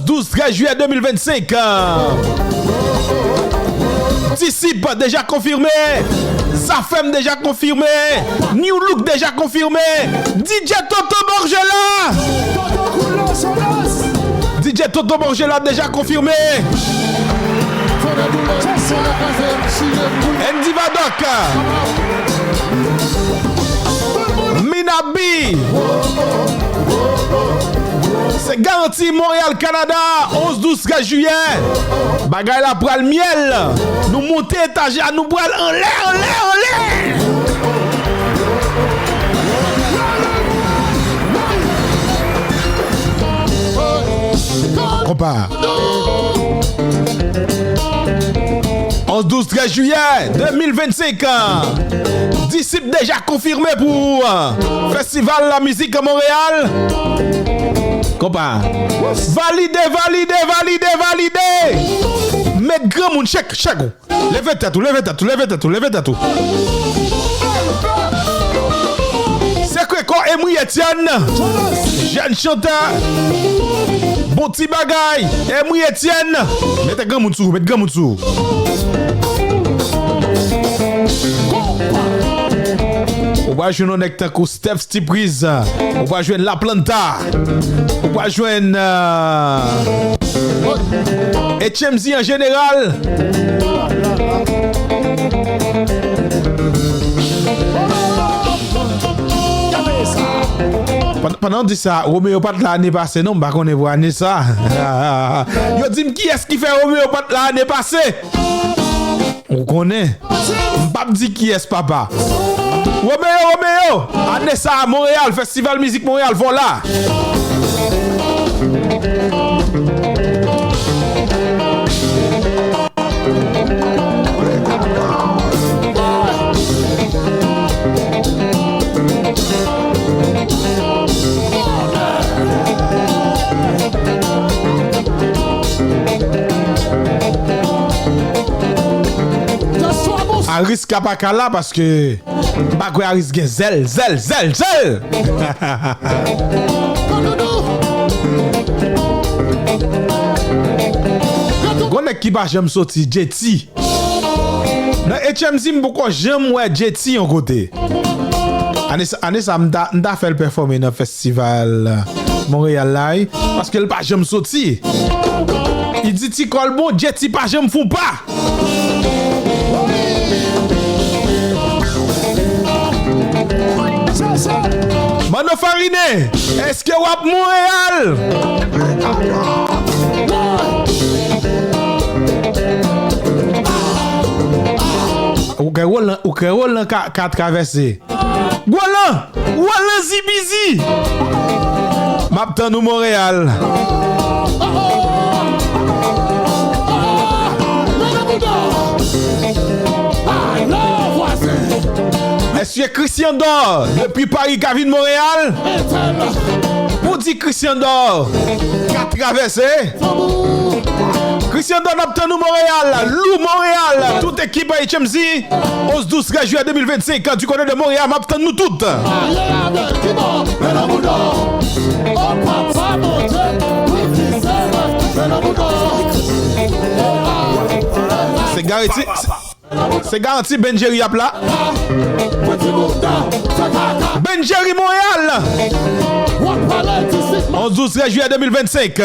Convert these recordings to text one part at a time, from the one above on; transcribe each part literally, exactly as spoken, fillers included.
douz, trèz jiyè de mil vennsenk. Disip deja konfime. Zafèm deja konfime. New Look deja konfime. D J Toto Borgela. D J Toto Borgela deja konfime. Andy Vadok. Mina B. Se garanti Montréal, Canada, onz, douz, trèz jiyè. Bagay la pral myèl. Nou monte etaj la, nou pral anlè, anlè, anlè. Konpa. Onz, douz, trèz jiyè de mil vennsenk. Disip deja konfime pou, euh, Festival la Mizik Montréal. Konpa. Valide, valide, valide, valide. Met granmoun, chèk, chèk ou. Leve tèt ou, leve tèt ou, leve tèt ou, leve tèt ou. Sekrè kò Emery Etienne. Jèn chantè. Bon ti bagay. Emery Etienne. Mete granmoun sou ou, mete granmoun sou ou. Ou va jwenn yon nèg tankou Steph Stipriz. Ou va jwenn La Planta. Ou va jwenn, euh, H M Z an jeneral. Pandan, pandan w di sa, Romeo pa t la ane pase non, m pa konnen pou ane sa. Yo di m kiyès ki fè Romeo pa t la ane pase. Ou konnen, m p ap di kiyès papa. Romeo, Romeo, ane sa a Montréal, Festival Mizik Montréal, vòla. Aris ka pa ka la paske m pa kwè Aris gen zèl, zèl, zèl, zèl. Gon nèg ki pa janm soti, J T. Nan H M Z, m poko janm wè J T yon kote. Ane sa, ane sa, m ta, m ta fè l pèfòme nan festival Montréal la, wi, paske l pa janm soti. Li di ti kò l bon, J T pa janm fon pa. Mano Farine, èske w ap Montréal? Ou kwè Roland, ou kwè Roland ka, ka travèse? Roland! Roland Zibizi! M ap tann ou Montréal. Èske Christian Dor depi Paris ka vin Montréal? Pou di Christian Dor ka travèse. Christian Dor, n ap tann ou Montréal. Lou Montréal, tout ekip H M Z. Onz, douz, trèz jiyè de mil vennsenk, du côté de Montréal, m ap tann nou tout. Se garanti, se garanti Ben Jerry ap la. Ben Jerry Montréal. Onz, douz, trèz jiyè de mil vennsenk.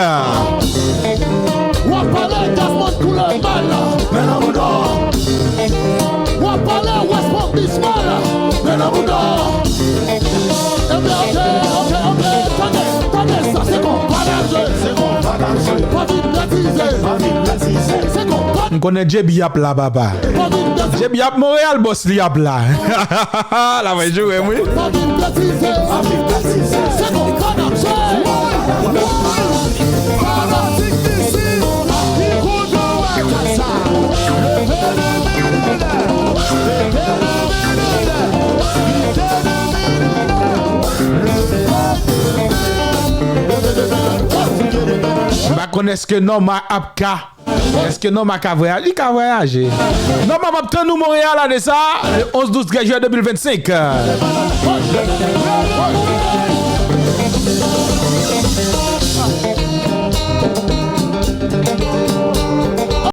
W ap pale Desmond Couleur mal, men nan bouda. W ap pale West Palm Beach mal, men nan bouda. Ebyen, oke, oke, oke, tande, tande sa, se konpa n ap jwe, se konpa n ap jwe. Pa vin betize, pa vin betize, se konpa. M konnen J B ap la, papa. Pa vin betize. J B ap Montréal, bòs li ap la. L ap joure m, wi. Pa vin betize, pa vin betize, se konpa n ap jwe. Fanatik isit, ki kote w wè kasa? M pa konn èske Norma ap ka. Èske Norma ka vwayaje? Li ka vwayaje. Norma, m ap tann ou Montréal ane sa, le onz, douz, trèz jiyè de mil vennsenk.